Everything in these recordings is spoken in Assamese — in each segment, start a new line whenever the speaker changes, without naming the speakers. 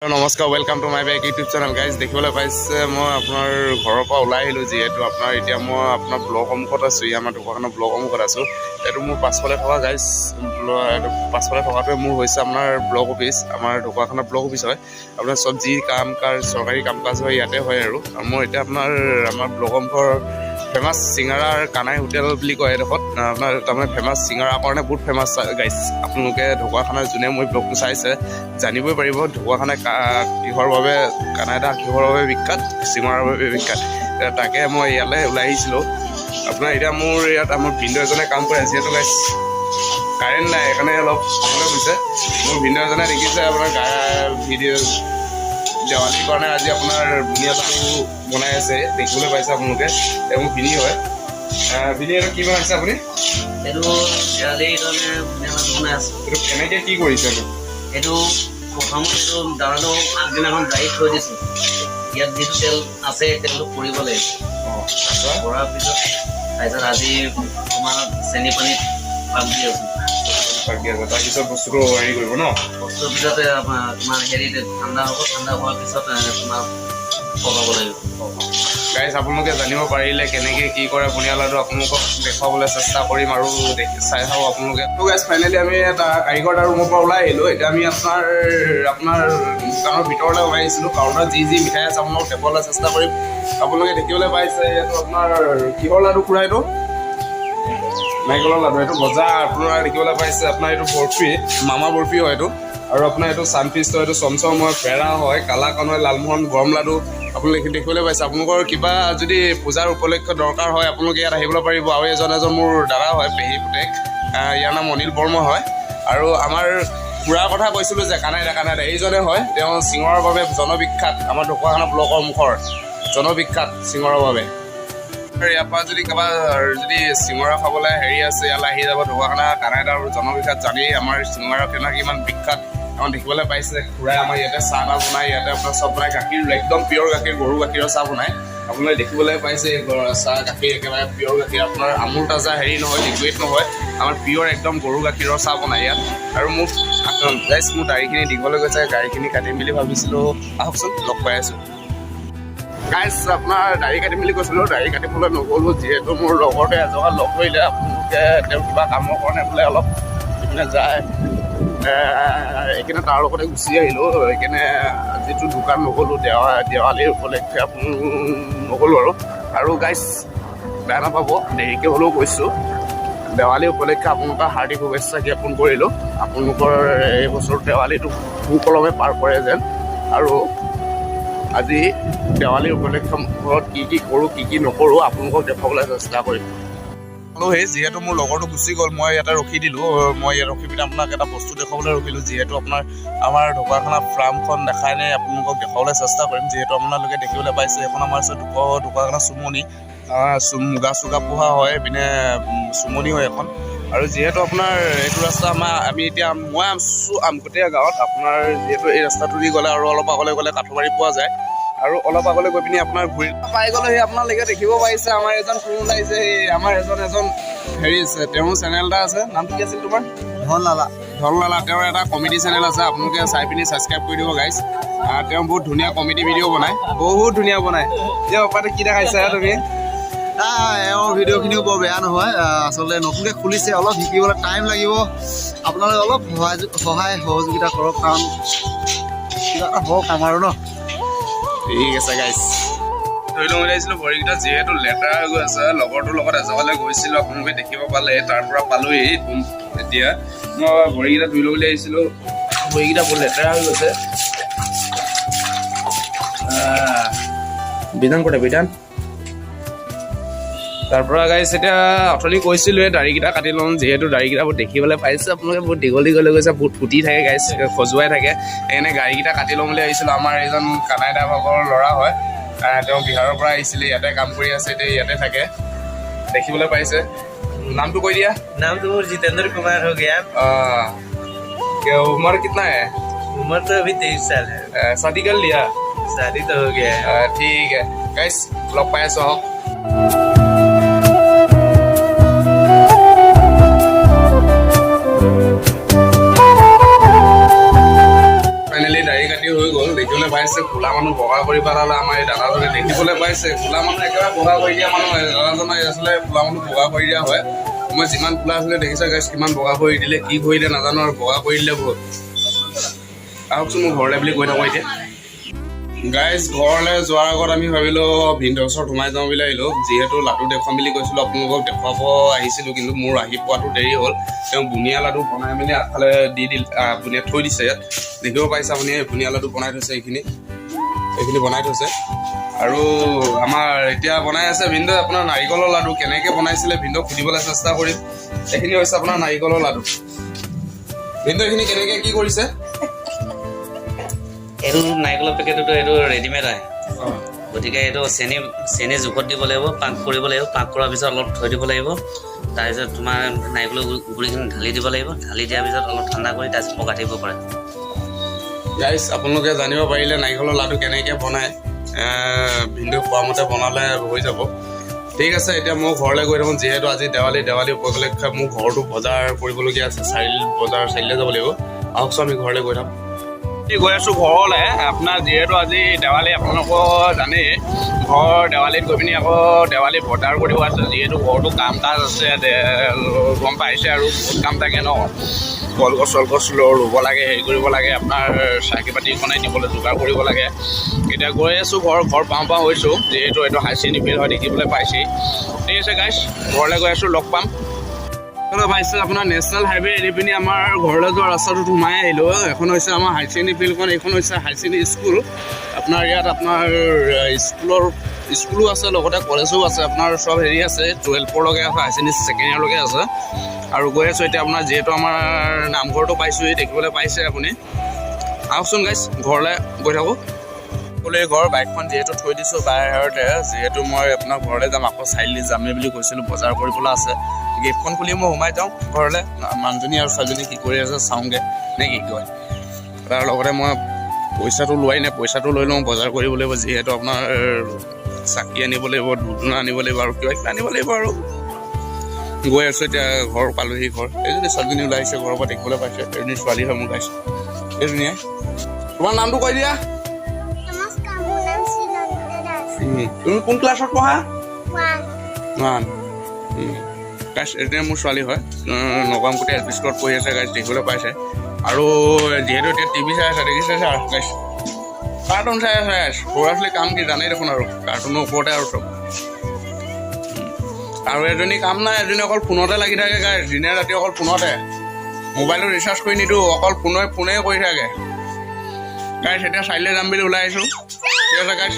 নমস্কাৰ, welcome to my back YouTube channel, guys। দেখিবলৈ পাইছে, মই আপোনাৰ ঘৰৰ পৰা ওলাই আহিলোঁ। যিহেতু আপোনাৰ এতিয়া মই আপোনাৰ ব্লক সন্মুখত আছোঁ, এই আমাৰ দোকানৰ ব্লক সন্মুখত আছোঁ। এইটো মোৰ পাছফালে থকা, গাইজ, এইটো পাছফালে থকাটোৱে মোৰ হৈছে আপোনাৰ ব্লক অফিচ। আমাৰ ঢকুৱাখানাৰ ব্লক অফিচ হয়। আপোনাৰ চব যি কাম কাজ, চৰকাৰী কাম কাজ হয়, ইয়াতে হয়। আৰু মই এতিয়া আপোনাৰ আমাৰ ব্লক সন্মুখৰ ফেমাছ চিঙাৰাৰ কানাই হোটেল বুলি কয় এডোখৰত। আপোনাৰ তাৰমানে ফেমাছ চিঙাৰাৰ কাৰণে বহুত ফেমাছ, গাইজ। আপোনালোকে ঢকুৱাখানাৰ যোনে মোৰ ব্লগটো চাইছে, জানিবই পাৰিব ঢকুৱাখানা কিহৰ বাবে, কানাই দা কিহৰ বাবে বিখ্যাত, চিঙৰাৰ বাবে বিখ্যাত। এতিয়া তাকে মই ইয়ালৈ ওলাই আহিছিলোঁ। আপোনাৰ এতিয়া মোৰ ইয়াত আমাৰ ভিনদেউ এজনে কাম কৰে। যিহেতু গাইজ কাৰেণ্ট নাই, সেইকাৰণে অলপ প্ৰব্লেম হৈছে। মোৰ ভিনদেউ এজনে দেখিছে আপোনাৰ ভিডিঅ', দেৱালীৰ কাৰণে আজি আপোনাৰ বুনিয়া লাডু বনাই আছে, দেখিবলৈ পাইছে আপোনালোকে। তেওঁ মোৰ ভিনি হয়। ভিনি, এইটো কি বনাইছে আপুনি?
এইটো দেৱালীৰ কাৰণে বুনিয়া লাডু বনাই আছোঁ।
এইটো কেনেকৈ কি কৰিছে এইটো?
এইটো প্ৰথমত এইটো দানাটো আগদিনাখন জাৰি থৈ দিছোঁ। ইয়াত যিটো তেল আছে, সেই তেলটো পৰিব লাগিব।
তাৰপৰা?
পৰাৰ পিছত, তাৰপিছত আজি তোমাৰ চেনি পানীত পাক দি আছোঁ।
বাকী আছে, তাৰপিছত বস্তুটো হেৰি কৰিব ন?
বস্তুৰ পিছতে আপোনাৰ তোমাৰ হেৰি ঠাণ্ডা হ'ব। ঠাণ্ডা হোৱাৰ পিছত তোমাৰ পকাব লাগিব।
গাইজ, আপোনালোকে জানিব পাৰিলে কেনেকৈ কি কৰে বুনিয়া লাডু, আপোনালোকক দেখুৱাবলৈ চেষ্টা কৰিম আৰু দেখি চাই থাকক আপোনালোকে। ত' গাইজ, ফাইনেলি আমি এটা কাৰিকৰ তাৰ ৰুমৰ পৰা ওলাই আহিলোঁ। এতিয়া আমি আপোনাৰ আপোনাৰ দোকানৰ ভিতৰলৈ ওলাই আহিছিলোঁ। কাউণ্টাৰত যি যি মিঠাই আছে, আপোনালোকক দেখুৱাবলৈ চেষ্টা কৰিম। আপোনালোকে দেখিবলৈ পাইছে, এইটো আপোনাৰ কিহৰ লাডু খুৰা? এইটো নাৰিকলৰ লাডু। এইটো গজা আপোনাৰ দেখিবলৈ পাইছে। আপোনাৰ এইটো বৰফি, মামা বৰফি হয় এইটো। আৰু আপোনাৰ এইটো চানফিষ্ট হয়, এইটো চমচম হয়, পেৰা হয়, কালাকান হয়, লালমোহন, গৰম লাডু আপোনালোকে দেখিবলৈ পাইছে। আপোনালোকৰ কিবা যদি পূজাৰ উপলক্ষে দৰকাৰ হয়, আপোনালোকে ইয়াত আহিবলৈ পাৰিব। আৰু এজন এজন মোৰ দাদা হয়, পেহী পুতেক। ইয়াৰ নাম অনিল বৰ্মা হয়। আৰু আমাৰ খুৰাৰ কথা কৈছিলোঁ যে কানাইদা, কানাইদা এইজনে হয়। তেওঁ চিঙৰাৰ বাবে জনবিখ্যাত, আমাৰ ঢকুৱাখানা ব্লকৰ মুখৰ জনবিখ্যাত চিঙৰাৰ বাবে। আৰু ইয়াৰ পৰা যদি কাৰোবাৰ যদি চিঙৰা খাবলৈ হেৰি আছে, ইয়ালৈ আহি যাব। ঢকুৱাখানা কানাইদাৰ জনবিখ্যাত জানেই, আমাৰ চিঙৰা কেনেকৈ কিমান বিখ্যাত। আমাৰ দেখিবলৈ পাইছে, খুৰাই আমাৰ ইয়াতে চাহ তাহ বনায়, ইয়াতে আপোনাৰ চব বনায়। গাখীৰ একদম পিয়ৰ গাখীৰ, গৰু গাখীৰৰ চাহ বনায়। আপোনালোকে দেখিবলৈ পাইছে, এই চাহ গাখীৰ একেবাৰে পিয়ৰ গাখীৰ। আপোনাৰ আমুল তাজা হেৰি নহয়, লিকুইড নহয়, আমাৰ পিয়ৰ একদম গৰু গাখীৰৰ চাহ বনায় ইয়াত। আৰু মোক গাইজ, মোৰ দাড়িখিনি দীঘল হৈ গৈছে, দাড়িখিনি কাটিম বুলি ভাবিছিলোঁ। আহকচোন, লগ পাই আছোঁ। গাইজ, আপোনাৰ দাড়ি কাটিম বুলি কৈছিলোঁ, দাড়ি কাটিবলৈ নগ'লো। যিহেতু মোৰ লগৰটোৱে এজেগাত লগ ধৰিলে। আপোনালোকে তেওঁ কিবা কামৰ কাৰণে বোলে অলপ ইপিনে যায়, এইকাৰণে তাৰ লগতে গুচি আহিলোঁ। সেইকাৰণে যিটো দোকান নগ'লোঁ, দেৱালীৰ উপলক্ষে আপোনাৰ নগ'লোঁ। আৰু আৰু গাইজ, বেয়া নাপাব, দেৰিকৈ হ'লেও কৈছোঁ। দেৱালী উপলক্ষে আপোনালোকৰ হাৰ্দিক শুভেচ্ছা জ্ঞাপন কৰিলোঁ। আপোনালোকৰ এই বছৰ দেৱালীটো সুকলমে পাৰ কৰে যেন। আৰু আজি দেৱালীৰ উপলক্ষে ঘৰত কি কি কৰোঁ, কি কি নকৰোঁ, আপোনালোকক দেখুৱাবলৈ চেষ্টা কৰিম। হ'লেও সেই যিহেতু মোৰ লগৰটো গুচি গ'ল, মই ইয়াতে ৰখি দিলোঁ। মই ইয়াত ৰখি পিনে আপোনাক এটা বস্তু দেখুৱাবলৈ ৰখিলোঁ। যিহেতু আপোনাৰ আমাৰ ঢকুৱাখানা ফাৰ্মখন দেখাই নাই, আপোনালোকক দেখুৱাবলৈ চেষ্টা কৰিম। যিহেতু আপোনালোকে দেখিবলৈ পাইছে, এইখন আমাৰ আছে ঢকুৱাখানা চুমনি, মুগা চুগা পোহা হয়, এইপিনে চুমনি হয় এখন। আৰু যিহেতু আপোনাৰ এইটো ৰাস্তা আমাৰ, আমি এতিয়া মই আছোঁ আমকটীয়া গাঁৱত। আপোনাৰ যিহেতু এই ৰাস্তাটো দি গ'লে আৰু অলপ আগলৈ গ'লে কাঠবাৰী পোৱা যায়। আৰু অলপ আগলৈ গৈ পিনি আপোনাৰ ঘূৰি পাই গ'লে সেই আপোনালোকে দেখিব পাৰিছে, আমাৰ এজন কোন ওলাইছে। সেই আমাৰ এজন এজন হেৰি আছে, তেওঁৰ চেনেল এটা আছে। নামটো কি আছিল তোমাৰ?
ধনলালা।
ধনলালা। তেওঁৰ এটা কমেডি চেনেল আছে, আপোনালোকে চাই পিনি ছাবস্ক্ৰাইব কৰি দিব গাইজ। তেওঁ বহুত ধুনীয়া কমেডি ভিডিঅ' বনায়, বহুত ধুনীয়া বনায়। এতিয়া অপাতে কি দেখাইছা তুমি?
এওঁৰ ভিডিঅ'খিনিও বৰ বেয়া নহয়। আচলতে নতুনকৈ খুলিছে, অলপ শিকিবলৈ টাইম লাগিব। আপোনালোকে অলপ সহায় সহায় সহযোগিতা কৰক, কাৰণ কিবা এটা হওক আমাৰো ন।
ঠিক আছে গাইজ। ধৰি লওঁ উলিয়াইছিলোঁ, ভৰিকেইটা যিহেতু লেতেৰা হৈ গৈ আছে। লগৰটোৰ লগত এজেগালৈ গৈছিলোঁ, আপোনালোকে দেখিব পালে, তাৰ পৰা পালোহি। এতিয়া মই ভৰিকেইটা ধুই ল'বলৈ আহিছিলোঁ, ভৰিকেইটা বহুত লেতেৰা হৈ গৈছে। বিধান কোটে বিধান। তাৰ পৰা গাইছ, এতিয়া অথনি কৈছিলোৱে দাড়িকেইটা কাটি লওঁ। যিহেতু দাড়িকেইটা বহুত দেখিবলৈ পাইছে আপোনালোকে, বহুত দীঘল দীঘল হৈ গৈছে, বহুত ফুটি থাকে গাইছ, খজুৱাই থাকে। সেইকাৰণে দাড়িকেইটা কাটি ল'ম বুলি আহিছিলোঁ। আমাৰ এইজন কানাই দা ভাগৰ ল'ৰা হয়। তেওঁ বিহাৰৰ পৰা আহিছিলে, ইয়াতে কাম কৰি আছে, এতিয়া ইয়াতে থাকে, দেখিবলৈ পাইছে। নামটো কৈ দিয়া।
नाम तो वो जितेंद्र कुमार हो गया।
क्या उम्र कितना है?
उम्र तो अभी 23 साल है।
शादी कर लिया?
शादी तो हो गया है।
ঠিক है গাইছ, লগ পাই আছো, আহক। ফাইনেলি দাড়ি কাটি হৈ গ'ল। দেখিবলৈ পাইছে, দেখিবলৈ পাইছে, কোলা মানুহ বগা কৰি পেলালে আমাৰ এই দাদাজনে। দেখিবলৈ পাইছে, কোলা মানুহ একেবাৰে বগা কৰি দিয়া মানুহ দাদাজনে। আচলতে কোলা মানুহ বগা কৰি দিয়া হয়। মই যিমান কোলা আছিলে, দেখিছে গাইছ, কিমান বগা কৰি দিলে। কি কৰিলে নাজানো আৰু, বগা কৰি দিলে বহুত। আহকচোন, মোৰ ঘৰলৈ বুলি কৈ থাকোঁ। এতিয়া গাইজ, ঘৰলৈ যোৱাৰ আগত আমি ভাবিলোঁ ভিনদেউৰ ওচৰত সোমাই যাওঁ বুলি আহিলোঁ। যিহেতু লাডু দেখুৱাম বুলি কৈছিলোঁ আপোনালোকক, দেখুৱাব আহিছিলোঁ, কিন্তু মোৰ আহি পোৱাটো দেৰি হ'ল। তেওঁ বুনিয়া লাডু বনাই মেলি আগফালে দি দিল, বুনিয়া থৈ দিছে। ইয়াত দেখিব পাইছে আপুনি, এই বুনিয়া লাডু বনাই থৈছে। এইখিনি বনাই থৈছে আৰু আমাৰ এতিয়া বনাই আছে ভিনদেউ আপোনাৰ নাৰিকলৰ লাডু। কেনেকৈ বনাইছিলে ভিনদেউক সুধিবলৈ চেষ্টা কৰিম। এইখিনি হৈছে আপোনাৰ নাৰিকলৰ লাডু। ভিনদেউ, এইখিনি কেনেকৈ কি কৰিছে?
এইটো নাৰিকলৰ পেকেটটো এইটো ৰেডিমেড আহে। গতিকে এইটো চেনি জোখত দিব লাগিব, পাক কৰিব লাগিব। পাক কৰাৰ পিছত অলপ থৈ দিব লাগিব। তাৰপিছত তোমাৰ নাৰিকলৰ গুড়িখিনি ঢালি দিব লাগিব। ঢালি দিয়াৰ পিছত অলপ ঠাণ্ডা কৰি তাৰপিছত পকাই থাকিব পাৰে।
গাইজ, আপোনালোকে জানিব পাৰিলে নাৰিকলৰ লাডু কেনেকৈ বনায়। ভিনদেউ কোৱা মতে বনালে হৈ যাব। ঠিক আছে, এতিয়া মই ঘৰলৈ গৈ থাকোঁ। যিহেতু আজি দেৱালী, দেৱালী উপলক্ষে মোৰ ঘৰটো বজাৰ কৰিবলগীয়া আছে। চাৰিআলি, বজাৰ চাৰিআলিলৈ যাব লাগিব। আহকচোন, আমি ঘৰলৈ গৈ থাকোঁ। গৈ আছোঁ ঘৰলৈ। আপোনাৰ যিহেতু আজি দেৱালী, আপোনালোকৰ জানেই, ঘৰ দেৱালীত গৈ পিনি আকৌ দেৱালী বজাৰ কৰিব আছে। যিহেতু ঘৰটো কাম কাজ আছে, গম পাইছে আৰু, বহুত কাম থাকে ন। কলগছ চলগছ ৰুব লাগে, হেৰি কৰিব লাগে, আপোনাৰ চাকি বাতিখনে দিবলৈ যোগাৰ কৰিব লাগে। এতিয়া গৈ আছোঁ ঘৰ। ঘৰ পাওঁ পাওঁ হৈছোঁ। যিহেতু এইটো হাই ছেকেণ্ডেৰী ফিল্ড হয়, দেখিবলৈ পাইছেই। ঠিক আছে গাইছ, ঘৰলৈ গৈ আছোঁ, লগ পাম। পাইছে আপোনাৰ নেশ্যনেল হাইৱে এৰি পিনি আমাৰ ঘৰলৈ যোৱা ৰাস্তাটোত সোমাই আহিলোঁ। এখন হৈছে আমাৰ হাই ছেকেণ্ডেৰী ফিল্ডখন, এইখন হৈছে হাই ছেকেণ্ডেৰী স্কুল। আপোনাৰ ইয়াত আপোনাৰ স্কুলো আছে, লগতে কলেজো আছে। আপোনাৰ চব হেৰি আছে, 12ৰলৈকে আছে, হাই ছেকেণ্ডেৰী ছেকেণ্ড ইয়েৰলৈকে আছে। আৰু গৈ আছোঁ এতিয়া আপোনাৰ, যিহেতু আমাৰ নামঘৰটো পাইছোঁহি, দেখিবলৈ পাইছে আপুনি। আহকচোন গাইছ, ঘৰলৈ গৈ থাকোঁ। সকলোৱে ঘৰ বাইকখন যিহেতু থৈ দিছোঁ বাহিৰতে, যিহেতু মই আপোনাৰ ঘৰলৈ যাম, আকৌ চাৰিআলি যামেই বুলি কৈছিলোঁ, বজাৰ কৰিবলৈ আছে। গেটখন খুলি মই সোমাই যাওঁ ঘৰলৈ। মানুহজনী আৰু ছোৱালীজনী কি কৰি আছে চাওঁগৈ, নে কি কয়? তাৰ লগতে মই পইচাটো লোৱাই নাই, পইচাটো লৈ লওঁ। বজাৰ কৰিব লাগিব, যিহেতু আপোনাৰ চাকি আনিব লাগিব, ধূপ আনিব লাগিব আৰু কিবা কিবা আনিব লাগিব। আৰু গৈ আছোঁ এতিয়া, ঘৰ পালোহি। ঘৰ এইজনী ছোৱালীজনী ওলাই আহিছে ঘৰৰ পৰা, দেখিবলৈ পাইছে। এজনী ছোৱালী হয় মোৰ গাইছে, এইজনীয়ে। তোমাৰ নামটো কৈ দিয়া।
নমস্কাৰ, মোৰ নাম শ্ৰীনন্দা দাস।
তুমি কোন ক্লাছত পঢ়া?
1।
1। গাইছ, এতিয়া মোৰ ছোৱালী হয়, নগামকুটি এল পি স্কুলত পঢ়ি আছে গাইছ, দেখিবলৈ পাইছে। আৰু যিহেতু এতিয়া টিভি চাই আছে, দেখিছে ছাৰ গাইছ, কাৰ্টুন চাই আছে গাইছ। সৰু ছোৱালী কাম কি জানেই দেখোন আৰু, কাৰ্টুনৰ ওপৰতে আৰু চব। আৰু এজনী কাম নাই, এজনী অকল ফোনতে লাগি থাকে গাইছ, দিনে ৰাতি অকল ফোনতে। মোবাইলটো ৰিচাৰ্জ কৰি নিদিওঁ, অকল ফোনে ফোনে কৰি থাকে গাইছ। এতিয়া চাৰিআলিলৈ যাম বুলি ওলাই আহিছোঁ। ঠিক আছে গাইছ,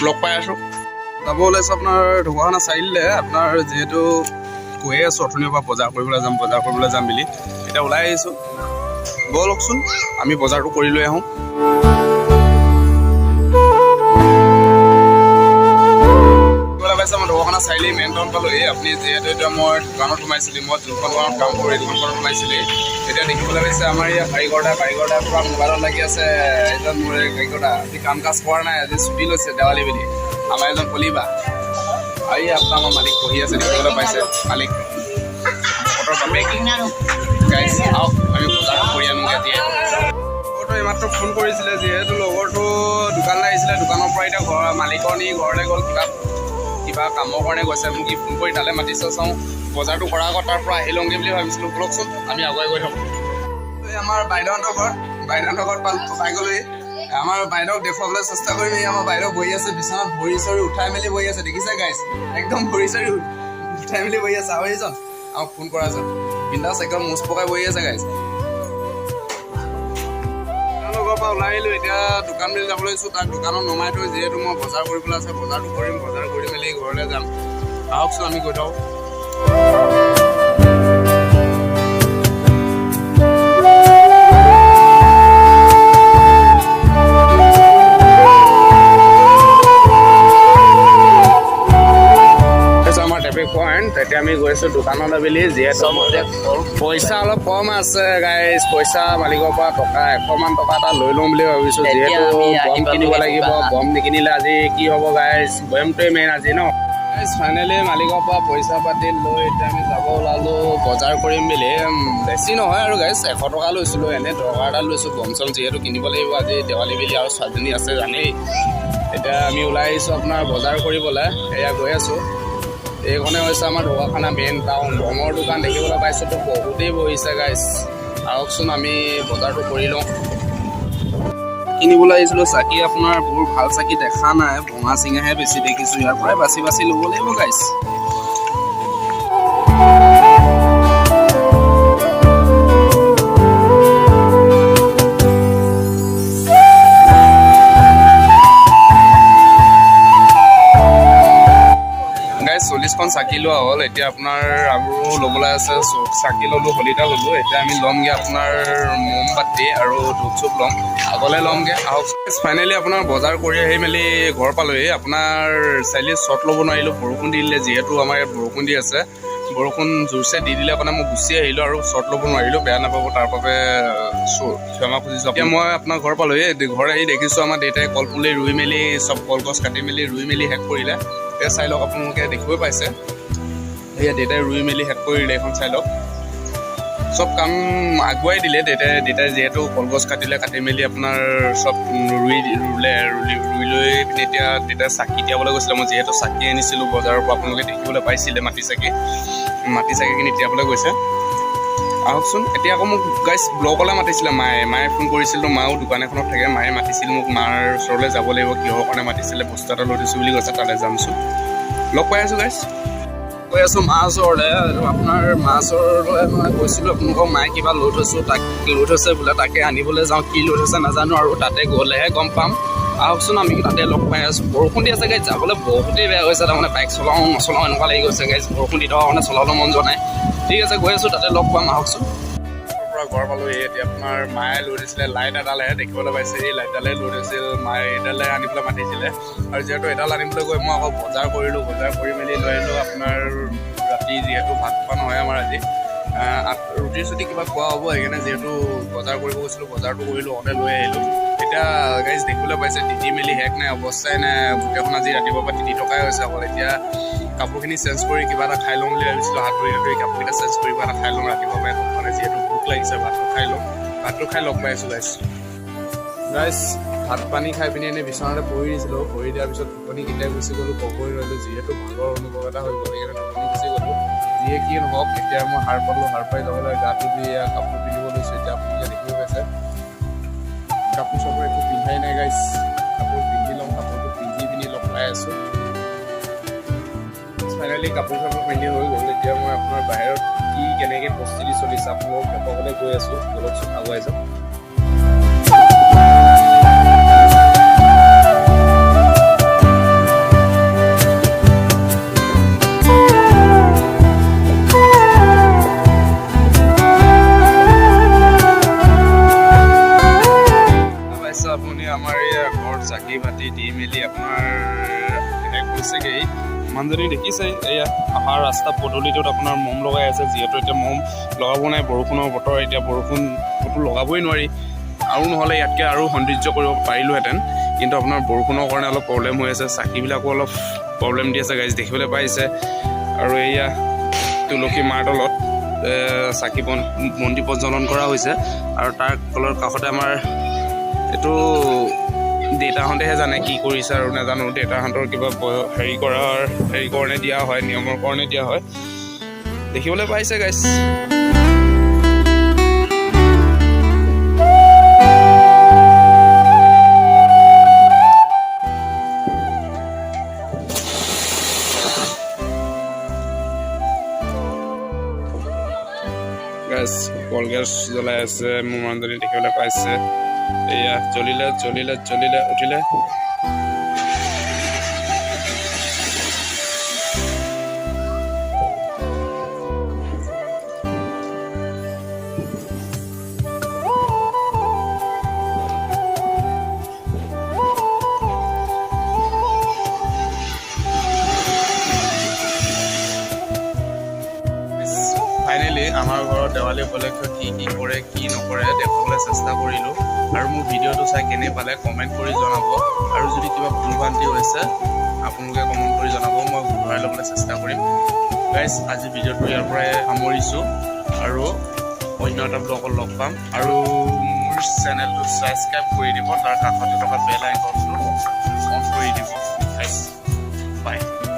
লগ পাই আছোঁ। যাব ওলাইছোঁ আপোনাৰ ঢকুৱাখানা চাৰিআলিলৈ। আপোনাৰ যিহেতু কৈয়ে আছোঁ অথনিৰ পৰা বজাৰ কৰিবলৈ যাম, বজাৰ কৰিবলৈ যাম বুলি, এতিয়া ওলাই আহিছোঁ। ব'লকচোন, আমি বজাৰটো কৰি লৈ আহোঁ। দেখিবলৈ পাইছে, মই ঢকুৱাখানা চাৰিআলি মেইন টাউন পালোহি। আপুনি যিহেতু এতিয়া মই দোকানত সোমাইছিলো, মই যোনখন দোকানত কাম কৰোঁ এই দোকানখনত সোমাইছিলি। এতিয়া দেখিবলৈ পাইছে, আমাৰ ইয়াত কাৰিকৰ দা পূৰা মোবাইলত লাগি আছে। এজন মোৰ এই কাৰিকৰ দা আজি কাম কাজ কৰা নাই, আজি ছুটি লৈছে দেৱালী বুলি। আমাৰ এজন কলিবা আৰু এই আপোনাৰ আমাৰ মালিক বহি আছে, দেখিবলৈ পাইছে, মালিক ভকতৰ বাপেক। গাইছ, আহক, আমি বজাৰটো কৰি আনোগৈ। যিহেতু লগৰটো এইমাত্ৰ ফোন কৰিছিলে, যিহেতু লগৰটো দোকানলৈ আহিছিলে, দোকানৰ পৰা এতিয়া ঘৰৰ মালিকনী ঘৰলৈ গ'ল, কিবা কিবা কামৰ কাৰণে গৈছে। মোক ই ফোন কৰি তালৈ মাতিছে। চাওঁ, বজাৰটো কৰাৰ আগত তাৰ পৰা আহি লওঁগৈ বুলি ভাবিছিলোঁ। ব'লকচোন, আমি আগুৱাই গৈ থাকোঁ। এই আমাৰ বাইদেউহঁতৰ ঘৰত, বাইদেউহঁতৰ ঘৰত পাই গ'লোহি। আমাৰ বাইদেউক দেখুৱাবলৈ চেষ্টা কৰিম। এই আমাৰ বাইদেউ বহি আছে বিচনাত, ভৰি চৰি উঠাই মেলি বহি আছে। দেখিছে গাইছ, একদম ভৰি চৰি উঠাই মেলি বহি আছে। আৰু এইজন আমাক ফোন কৰাজন বিন্দাছ একদম মোচ পকাই বহি আছে। গাইছ, তেওঁলোকৰ পৰা ওলাই আহিলোঁ। এতিয়া দোকান বুলি যাব লৈছোঁ। তাক দোকানত নমাই থৈ, যিহেতু মই বজাৰ কৰিবলৈ আছে, বজাৰটো কৰিম। বজাৰ কৰি মেলি ঘৰলৈ যাম। আহকচোন, আমি গৈ থাকোঁ। হৈছে আমাৰ ট্ৰেফিক পইণ্ট। তেতিয়া আমি গৈছোঁ দোকানলৈ বুলি, যিহেতু পইচা অলপ কম আছে গাইজ। পইচা মালিকৰ পৰা টকা 100মান টকা এটা লৈ লওঁ বুলি ভাবিছোঁ।
এতিয়া
যিহেতু
আমি আহি
বম কিনিব
পালোহি
লাগিব।
দোকান।
বম নিকিনিলে আজি কি হ'ব গাইজ? বমটোৱে মেইন আজি ন। ফাইনেলি মালিকৰ পৰা পইচা পাতি লৈ এতিয়া আমি যাব ওলালোঁ বজাৰ কৰিম বুলি। বেছি নহয় আৰু গাইজ, 100 টকা লৈছিলোঁ, এনেই দৰকাৰ এটা লৈছোঁ। বম চম যিহেতু কিনিব লাগিব আজি দেৱালী বুলি, আৰু ছোৱালীজনী আছে জানেই। এতিয়া আমি ওলাই আহিছোঁ আপোনাৰ বজাৰ কৰিবলৈ, এয়া গৈ আছোঁ। এইখনে হৈছে আমাৰ ঢকুৱাখানা মেইন টাউন। বমৰ দোকান দেখিবলৈ পাইছোঁতো, বহুতেই বহিছে গাইজ। আহকচোন, আমি বজাৰটো কৰি লওঁ। কিনিবলৈ আহিছিলোঁ চাকি, আপোনাৰ বৰ ভাল চাকি দেখা নাই, ভঙা চিঙাহে বেছি দেখিছোঁ। ইয়াৰ পৰাই বাচি বাচি ল'ব লাগিব গাইজ। গাইজ, 40খন চাকি লোৱা হ'ল। এতিয়া আপোনাৰ আৰু ল'বলৈ আছে। চাকি ল'লোঁ, শলিতা ল'লোঁ। এতিয়া আমি ল'মগৈ আপোনাৰ মমবাতি আৰু ধূপ চুপ ল'ম, আগলৈ ল'মগৈ। আহক। ফাইনেলি আপোনাৰ বজাৰ কৰি আহি মেলি ঘৰ পালোহি। আপোনাৰ চাৰিআলি শ্বট ল'ব নোৱাৰিলোঁ, বৰষুণ দি দিলে। যিহেতু আমাৰ ইয়াত বৰষুণ দি আছে, বৰষুণ জোৰছে দি দিলে কাৰণে মই গুচি আহিলোঁ আৰু শ্বট ল'ব নোৱাৰিলোঁ। বেয়া নাপাব, তাৰ বাবে ক্ষমা খুজিছোঁ। এতিয়া মই আপোনাৰ ঘৰ পালোহি। ঘৰ আহি দেখিছোঁ আমাৰ দেউতাই কলপুলি ৰুই মেলি, চব কলগছ কাটি মেলি ৰুই মেলি শেষ কৰিলে। এতিয়া চাই লওক, আপোনালোকে দেখিবই পাইছে, সেয়া দেউতাই ৰুই মেলি শেষ কৰিলে। এইখন চাই লওক, চব কাম আগুৱাই দিলে দেউতাই। দেউতাই যিহেতু কলগছ কাটিলে, কাটি মেলি আপোনাৰ চব ৰুই ৰুলে, ৰুই লৈ পিনে এতিয়া দেউতাই চাকি তিয়াবলৈ গৈছিলে। মই যিহেতু চাকি আনিছিলোঁ বজাৰৰ পৰা, আপোনালোকে দেখিবলৈ পাইছিলে, মাটি চাকি। মাটি চাকিখিনি তিয়াবলৈ গৈছে। আহকচোন। এতিয়া আকৌ মোক গাইজ ব্লকলৈ মাতিছিলে মায়ে। মায়ে ফোন কৰিছিল। মাও দোকান এখনত থাকে, মায়ে মাতিছিল মোক। মাৰ ওচৰলৈ যাব লাগিব। কিহৰ কাৰণে মাতিছিলে, বস্তু এটা লৈ থৈছোঁ বুলি কৈছে, তালৈ যামচোন। লগ পাই আছোঁ গাইজ। গৈ আছোঁ মা ওচৰলৈ। আপোনাৰ মা ওচৰলৈ মই গৈছিলোঁ আপোনালোকক মায়ে কিবা লৈ থৈছোঁ, তাক লৈ থৈছে বোলে, তাকে আনিবলৈ যাওঁ। কি লৈ থৈছে নাজানো আৰু, তাতে গ'লেহে গম পাম। আহকচোন, আমি তাতে লগ পাই আছোঁ। বৰষুণ দি আছে গাইজ, যাবলৈ বহুতেই বেয়া হৈছে। তাৰমানে বাইক চলাওঁ নচলাওঁ এনেকুৱা লাগি গৈছে গাইজ। বৰষুণ দি থকাৰ কাৰণে চলাবলৈ মন যোৱা নাই। ঠিক আছে, গৈ আছোঁ, তাতে লগ পাম। আহকচোন। পৰা ঘৰ পালোহি। এতিয়া আপোনাৰ মায়ে লৈ দিছিলে লাইট এডালহে, দেখিবলৈ পাইছে, এই লাইটডালে লৈ দিছিল মায়ে। এইডালে আনিবলৈ মাতিছিলে আৰু যিহেতু এডাল আনিবলৈ গৈ মই আকৌ বজাৰ কৰিলোঁ। বজাৰ কৰি মেলি লৈ আহিলোঁ। আপোনাৰ ৰাতি যিহেতু ভাত খোৱা নহয় আমাৰ আজি, ৰুটি চুটি কিবা খোৱা হ'ব। সেইকাৰণে যিহেতু বজাৰ কৰিব গৈছিলোঁ, বজাৰটো কৰিলোঁ, লগতে লৈ আহিলোঁ। এতিয়া গাইজ দেখিবলৈ পাইছে, তিতি মেলি শেষ নাই, অৱস্থাই নাই। গোটেইখন আজি ৰাতিপুৱাৰ পৰা তিতি থকাই হৈছে অকল। এতিয়া কাপোৰখিনি চেঞ্জ কৰি কিবা এটা খাই লওঁ বুলি ভাবিছিলোঁ। হাত ধুই ধুই কাপোৰকেইটা চেঞ্জ কৰি কিবা এটা খাই লওঁ। ৰাতিপুৱাৰ পৰা একো খোৱা নাই, যিহেতু ভোক লাগিছে। ভাতটো খাই লওঁ। ভাতটো খাই লগ পাই আছোঁ গাইজ। গাইজ, ভাত পানী খাই পিনি এনেই বিচনাতে পৰি দিছিলোঁ। পৰি দিয়াৰ পিছত টোপনি কেতিয়া গুচি গ'লোঁ ক'বই নোৱাৰিলোঁ। যিহেতু ভাগৰ অনুভৱ এটা হৈ গ'ল, সেইকাৰণে টোপনি গুচি গ'লোঁ। যিয়ে কি নহওক, এতিয়া মই সাৰ পালোঁ। সাৰ পাই লগে লগে গাটো ধুই এয়া কাপোৰ পিন্ধিব লৈছোঁ। এতিয়া আপোনালোকে দেখিব পাইছে, কাপোৰ চাপোৰ একো পিন্ধাই নাই গাইজ। কাপোৰ পিন্ধি লওঁ। কাপোৰটো পিন্ধি পিনি লগ পাই আছোঁ। ফাইনেলি কাপোৰ চাপোৰ পিন্ধি হৈ গ'ল। এতিয়া মই আপোনাৰ বাহিৰত কি কেনেকৈ পৰিস্থিতি চলিছে আপোনালোকক দেখুৱাবলৈ গৈ আছোঁ। ব'লকচোন, আগুৱাই যাওক। পাইছে আপুনি, আমাৰ এই ঘৰত চাকি বাতি দি মেলি আপোনাৰ শেষ হৈছেগৈ। মানুহজনী দেখিছে, এয়া অহা ৰাস্তা পদূলিটোত আপোনাৰ মম লগাই আছে। যিহেতু এতিয়া মম লগাব নাই, বৰষুণৰ বতৰ, এতিয়া বৰষুণ ক'তো লগাবই নোৱাৰি আৰু। নহ'লে ইয়াতকৈ আৰু সৌন্দৰ্য কৰিব পাৰিলোহেঁতেন, কিন্তু আপোনাৰ বৰষুণৰ কাৰণে অলপ প্ৰব্লেম হৈ আছে। চাকিবিলাকো অলপ প্ৰব্লেম দি আছে গাইজ, দেখিবলৈ পাইছে। আৰু এয়া তুলসী মাৰ তলত চাকি বন্তি প্ৰজ্বলন কৰা হৈছে। আৰু তাৰ তলৰ কাষতে আমাৰ এইটো দেউতাহঁতেহে জানে কি কৰিছে আৰু, নাজানো। দেউতাহঁতৰ কিবা হেৰি কৰাৰ হেৰি কাৰণে দিয়া হয়, নিয়মৰ কাৰণে দিয়া হয়। দেখিবলৈ পাইছে গাইছ। গাইছ, কলগছ জ্বলাই আছে মোৰ মানুহজনী, দেখিবলৈ পাইছে। এয়া জ্বলিলে, জ্বলিলে, জ্বলিলে, উঠিলে। ফাইনেলি আমাৰ ঘৰত দেৱালী উপলক্ষে কি কি কৰে, কি নকৰে দেখুৱাবলৈ চেষ্টা কৰিলোঁ। আৰু মোৰ ভিডিঅ'টো চাই কেনে পালে কমেণ্ট কৰি জনাব। আৰু যদি কিবা ভুল ভ্ৰান্তি হৈছে আপোনালোকে কমেণ্ট কৰি জনাব, মই শুধৰাই ল'বলৈ চেষ্টা কৰিম। গাইজ, আজি ভিডিঅ'টো ইয়াৰ পৰাই সামৰিছোঁ আৰু অন্য এটা ব্লগত লগ পাম। আৰু মোৰ চেনেলটো ছাবস্ক্ৰাইব কৰি দিব, তাৰ কাষতে থকা বেল আইকনটো অন কৰি দিব। Guys, bye.